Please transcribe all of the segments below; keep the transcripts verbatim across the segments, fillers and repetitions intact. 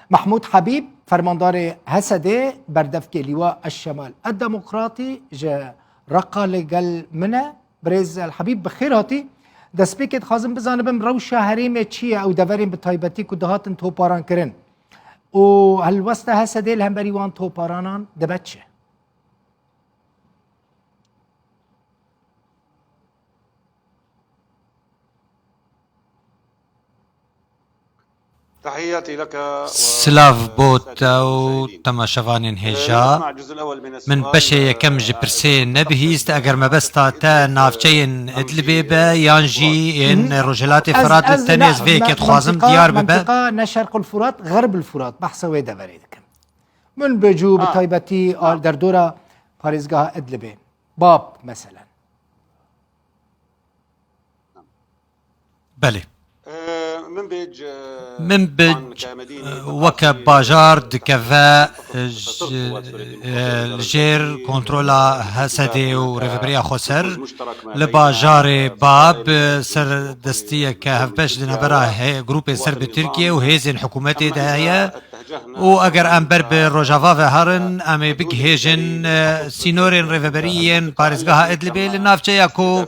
Mehmûd Hebîb, fermandarê H S D'ê, berdevkê Lîwa Eşşemal Eddemokratî ji Reqa li gel min e. Birêz El Hebîb, bi xêr hatî. Destpêkê dixwazim bizanibim rewşa herêmê çi ye, ew deverên bi taybetî ku dihatin toparankirin û helwesta H S D'ê li hemberî wan toparanan dibe çi? Silav bo te û temaşevanên hêja. Min beşê yekem ji pirsê nebihîst, eger mebesta te navçeyên Idlibê be yan jî yên Rojhilatê Firat, tenê ez vê yekê dixwazim diyar bibe. Mentiqa ne Şerqul Furat, Xerbul Furat, behsa wê deverê dikim. Min bi cû bi taybetî a derdora parêzgeha Idlibê. Bab, meselen. Belê. Min bic weke bajar dikeve ji, li jêr kontrola H S D'ê û Rêveberiya Xweser. Li bajarê Bab serdestiyeke hevbeş di navbera he-, grûpê ser bi Tirkiye û hêzên hikûmetê de heye. Û eger em ber bi Rojava ve herin, em ê bigihêjin, e, sînorên rêveberî yên parêzgeha Idlibê li navçeya ku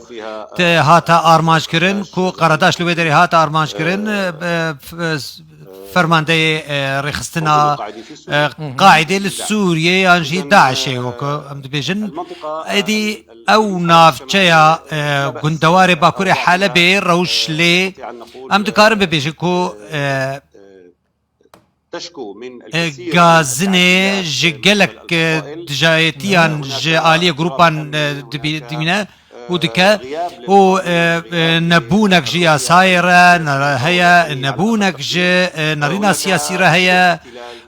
te hate armanckirin, ku Qeradaş li wê derê hate armanckirin, e, f-, e, fermandeyê, e, rêxistina, e, Qaîdê li Sûriyê yan jî DAIŞê, wek em dibêjin. Êdî ew navçeya, e, gundewarê Bakurê Helebê rewş lê, em dikarin bibêjin ku, e, E, gazinê ji gelek, e, dijayetiyan ji aliyê grûpan, e, dibî-, dimîne û dike û, e, e, nebûnek ji yasayê re ne-, heye, nebûnek ji, e, nerîna siyasî re heye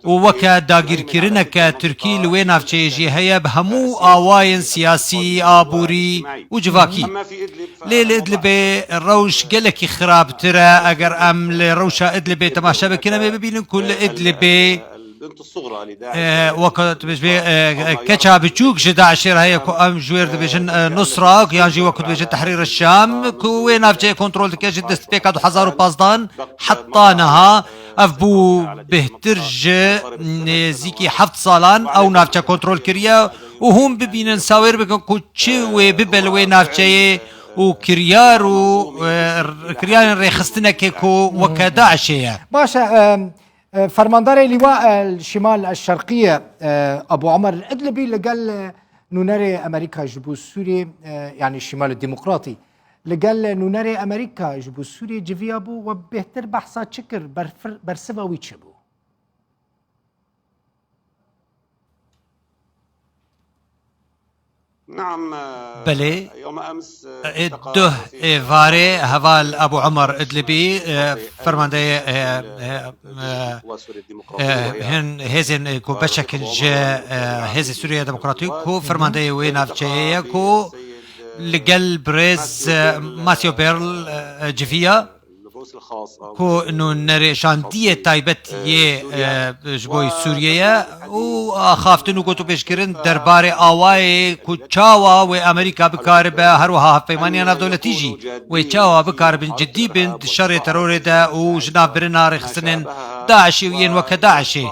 û weke dagîrkirineke Tirkî li wê navçeyê jî heye bi hemû awayên siyasî, aborî û civakî. Lê li Idlibê rewş gelekî xirabtir e. Eger em li rewşa Idlibê temaşe bikin, em ê bibînin ku li Idlibê, e, wek tu dibêjî, e, keça biçûk ji DAIŞê re heye ku em ji wê re dibêjin, e, Nusra, yan jî wek tu dibêjî Tehrîr Şam, ku wê navçeyê kontrol dike ji destpêka du hezar û pazdehan heta niha. Ev bû bêhtir ji nêzîkî heft salan ew navçe kontrol kiriye û hûn bibînin, sawêr bikin ku çi wê bibe li wê navçeyê û kiryar û, e, kiryarên rêxistinekê ku weke DAIŞê ye. Baş e, e, e, fermandarê Lîwa El Şimal El Şerqiye, e, Abu Omer Idlibî li gel, e, nûnerê Amerîka ji bo Sûriyê, e, yanî Şimal Demokratî, li gel nûnerê Amerîka ji bo Sûriyê civiya bû, we bêhtir behsa çi kir? Berfir-, bersiva wî çi bû? Belê, ê duh êvarê heval Abu Omer Idlibî, e, fermandeyê, e, e, e, e, hin hêzên, e, ku beşek in ji, e, Hêzê Sûriye Demokratîk ku fermandeyê wê navçeyê ye ku li gel birêz, e, Matthew Berl, e, civiya. Ku nûnerê şandiyê taybet yê, e, ji bo Sûriyê ye û axaftin û gotûbêjkirin derbarê awayê ku çawa wê Amerîka bikaribe, her wiha hevpeymaniya navdewletî jî wê çawa bikaribin cidî bin di şerê terorê de û ji nav birina rêxistinên DAIŞê û yên weke DAIŞê.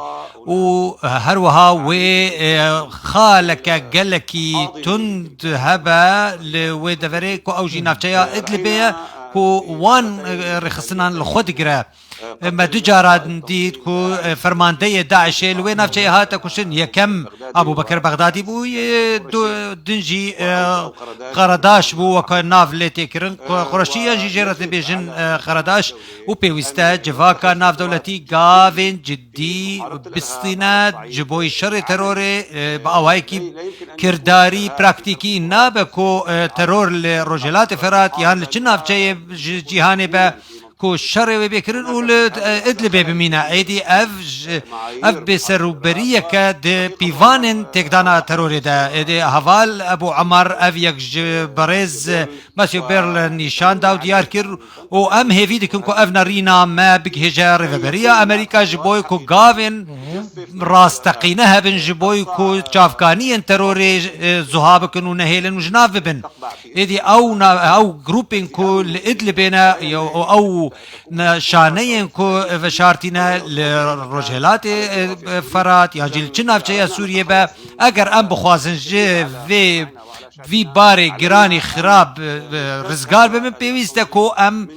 Û her wiha wê, e, xaleke gelekî tund hebe li wê deverê ku ew jî navçeya Idlibê ye, ku wan, e, rêxistinan li xwe digire. E, me du caran dît ku, e, fermandeyê DAIŞê li wê navçeyê hate kuştin. Yekem Abu Bekir Bexdadî bû, yê du-, din jî, e, Qeradaş bû, weke nav lê tê kirin. Ku-, Qureşî yan jî jê re dibêjin, e, Qeradaş û pêwîst e civaka navdewletî gavên cidî dî bistîne ji bo şerê terorê, e, bi awayekî kirdarî, praktîkî nabe ku, e, teror li Rojhilatê Firat yan li çi navçeyê ji cîhanê be ku şerê wê bê kirin û li, e, Idlibê bimîne. Êdî ev ji, ev bêserûberiyeke di pîvanên têkdana terorê de. Êdî heval Ebû Emar ev yek ji berêz Matthew Berl nîşan da û diyar kir û em hêvî dikin ku ev nerîna me bigihêje Rêveberiya Amerîka ji bo ku gavên rasteqîne hebin ji bo ku çavkaniyên terorê, e, zuha bikin û nehêlin û ji nav bibin. Êdî ew na-, ew grûpên ku li Idlibê ne, ew, ew Nîşaneyên ku veşartîne li Rojhilatê, e, Ferat yan jî li çi navçeya Sûriyê be, eger em bixwazin ji vê, vî barê giranî xirab, e, rizgar bibin, pêwîst e ku em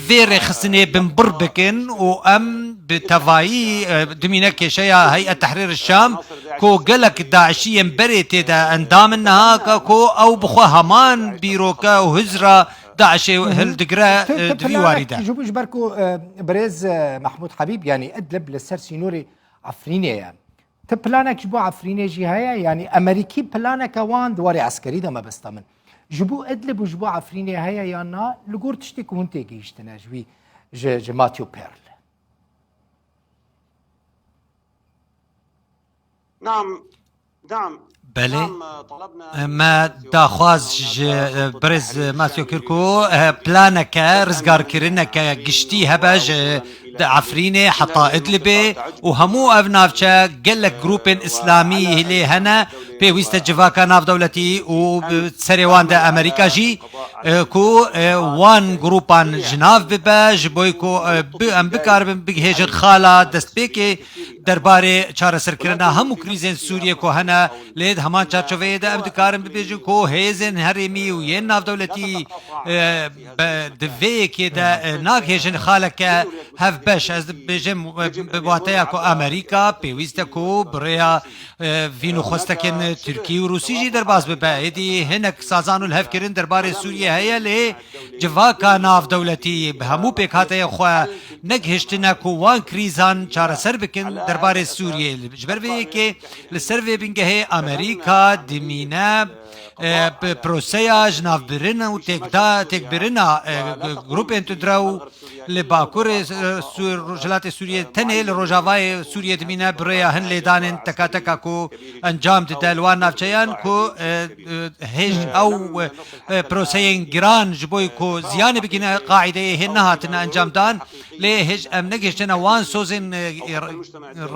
vê rêxistinê binbir bikin û em bi tevayî, e, dimîne kêşeya Heyet Tehrîr Şam ku gelek DAIŞî yên berê tê de endam in niha, ka ku ew bi xwe heman bîroke û hizra DAIŞê hildigire, e, di vî warî de. Ji bo, ji ber ku, e, birêz, e, Mehmûd Habîb, yanî Idlib li ser sînorê Efrînê ye. Ti planek ji bo Efrînê jî heye? Yanî Amerîkî planeke wan di warê eskerî de mebesta min. Ji bo Idlib û ji bo Efrînê heye yan na? Li gor tiştê ku hûn têgihîştine ji wî, ji, ji Matthew Pearl. Belê. Me daxwaz ji, e, birêz Matthew kir ku, e, planeke, rizgarkirineke giştî hebe ji di Efrînê heta Idlibê û hemû ev navçe gelek grûpên îslamî lê hene, pêwîst e civaka navdewletî û bi serê wan de Amerîka jî, e, ku, e, wan grûpan ji nav bibe, ji bo ku, e, bi, em bikaribin bigihêjin xala destpêkê derbarê çareserkirina hemû krîzên Sûriyê ku hene, lê di heman çarçoveyê de em dikarin bibêjin ku hêzên herêmî û yên navdewletî, e, be, di vê yekê de, e, nagihêjin xaleke hevbeş. Ez dibêjim, e, bi wateya ku Amerîka pêwîst e ku bi rêya, e, vî nûxwestekên Tirkî û Rûsî jî derbas bibe. Êdî hinek sazan û lihevkirin derbarê Sûriyê heye, lê civaka navdewletî bi hemû pêkhateyên xwe negihiştine ku wan krîzan çareser bikin derbarê Sûriyê. Ji ber vê yekê li ser vê bingehê Amerîka dimîne, e, bi proseya jinavbirin û têkda-, têkbirina, e, grûpên tundrew li bakurê, e, Sû-, Rojhilatê Sûriyê, tenê li rojavayê Sûriyê dimîne bi rêya hin lêdanên teka teka ku encam dide li wan navçeyan ku, e, e, hêj ew, e, e, proseyên giran ji bo ku ziyanê bigihîne qaîdeyê hê nehatine encamdan, lê hêj em negihiştine wan sozên, e,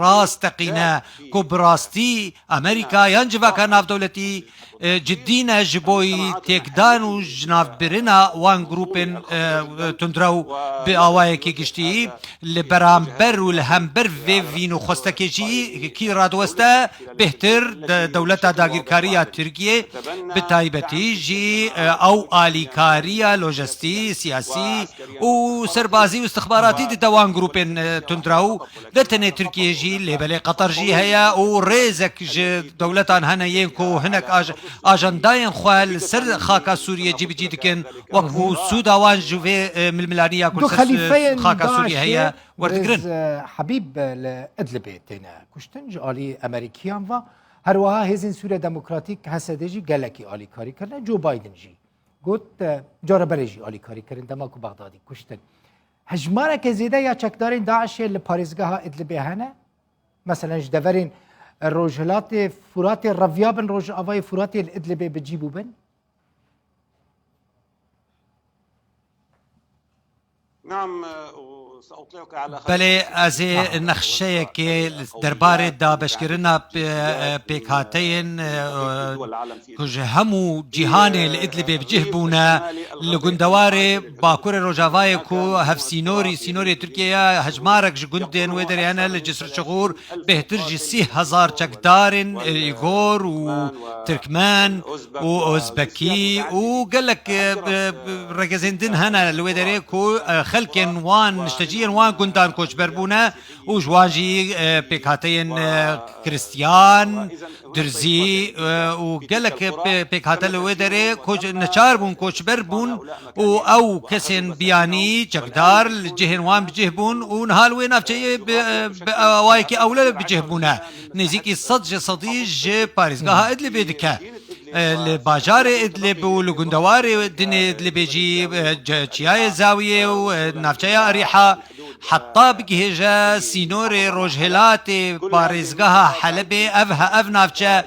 rasteqîne ku bi rastî Amerîka yan civaka navdewletî, e, cidî ne ji bo têkdan û jinavbirina wan grûpên, e, tundrew bi awayekî giştî. Li beramber û li hember vê vîn û xwestekê jî kî radiweste bêhtir de-, dewleta dagîrkarî ya Tirkiyê, bi taybetî jî, e, ew alîkariya lojistî, siyasî û serbazî û istixbaratî dide wan grûpên, e, tundrew. Ne tenê Tirkiye jî, lê belê Qeter jî heye û rêzek ji dewletan hene yên ku hinek aj-, ajandayên xwe li ser xaka Sûriyê cîbicî dikin, wek ku sûda wan ji vê, e, milmilaniya ku li ser xaka Sûriyê heye werdigirin. Birêz, e, Habîb, e, li Idlibê têne kuştin ji alî Amerîkiyan ve. Her wiha Hêzên Sûriya Demokratîk, H S D, jî gelekî alîkarî kirine. Joe Biden jî got, e, cara berê jî alîkarî kirin dema ku Bexdadî kuştin. Hejmareke zêde ya çekdarên DAIŞê li parêzgeha Idlibê hene? Meselen, ji deverên Rojhilatê Furatê reviyabin Rojavayê Furatê li Idlibê bi cî bûbin? Belê, ez ê nexşeyekê derbarê dabeşkirina pê-, pêkhateyên, e, ku ji hemû cîhanê li Idlibê bi cih bûne, li gundewarê Bakurê Rojavayê ku hevsînorî, sînorê Tirkiyê ye, hejmarek ji gundên wê derê hene, li Cisr Çixûr bêhtir ji sî hezar çekdarên, e, Îgor û Tirkmen û Ozbekî û gelek, e, e, regezên din hene li wê derê ku, e, xelkên wan, nişteciyên wan gundan koçber bûne û ji wan jî, e, pêkhateyên, e, Kristiyan, Dirzî, e, û gelek pê-, pêkhate li wê derê koç-, neçar bûn, koçber bûn û ew kesên biyanî, çekdar, li cihên wan bi cih bûn û niha li wê navçeyê bi, bi awayekî ewle bi cih bûne. Nêzîkî sed ji sedî ji parêzgeha Idlibê dike. E, li bajarê Idlib û li gundewarê dinê Idlibê jî, e, ce-, çiyayê Zawiyê û, e, navçeya Erîha, heta bigihêje sînorê rojhilatê parêzgeha Helebê, ev he-, ev navçe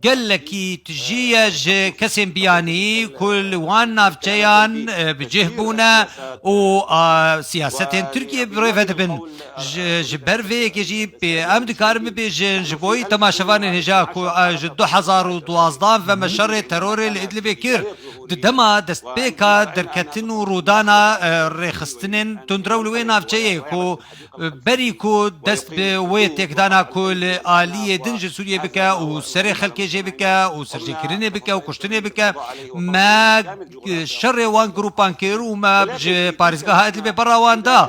gelekî tijî ye ji kesên biyanî ku li wan navçeyan, e, bi cih bûne û, a, siyasetên Tirkiyê bi rê ve dibin. Ji, ji ber vê yekê jî pê em dikarin bibêjin, ji bo temaşevanên hêja ku, e, ji du hezar û duwazdeh ve me şerê terorê li Idlibê kir. Di dema destpêka derketin û rûdana, e, rêxistinên tundrew li wê navçeyê ku, e, berî ku dest bi wê têkdana ku li aliyê din ji Sûriyê bike û serê xelkê jê bike û serjêkirinê bike û kuştinê bike, me, e, şerê wan grûpan kir û me ji parêzgeha Idlibê berra wan da.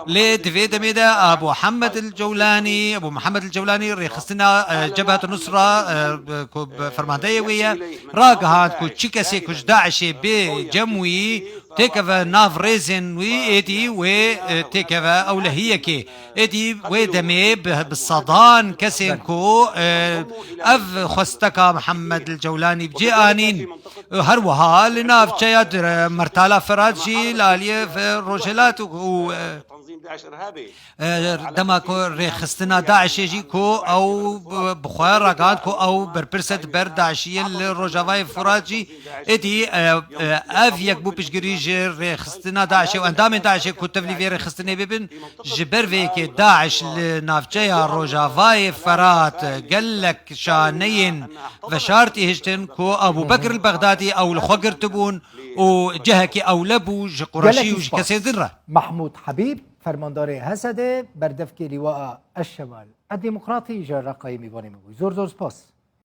Lê di vê demê de Abu Hemed el Cewlanî, Abu Muhammed el Cewlanî rêxistina, e, Cebhet Nusra, e, ku fermandeyê wê ye, ragihand ku çi kesê ku ji DAIŞê bê cem wî têkeve nav rêzên wî, êdî wê, e, têkeve ewlehiyekê. Êdî wê demê bi, bi sedan kesên ku, e, ev xwesteka Mihemed el Cewlanî bi cê anîn, e, her wiha li navçeya dir-, Mertala Firat jî li aliyê, e, Rojhilat û, û, e, E, dema ku rêxistina DAIŞê jî ku ew bi xwe ragihand ku ew berpirs e di ber DAIŞiyê li Rojavayê Furat jî, êdî, e, e, ev yek bû piştgirî ji rêxistina DAIŞê û endamên DAIŞê ku tevlî vê rêxistinê bibin. Ji ber vê yekê DAIŞ li navçeya Rojavayê Ferat gelek şaneyên veşartî hiştin ku Abu Bekir el Bexdadî ew li xwe girtibûn û cihekî ewle bû ji Quraşî û ji kesên din re. Mahmûd Habîb, fermandarê HSDê, berdevkê Lîwaa Eşşemal Eddemokratî ji Reqayê mêvanê min bû. Zor zor spas.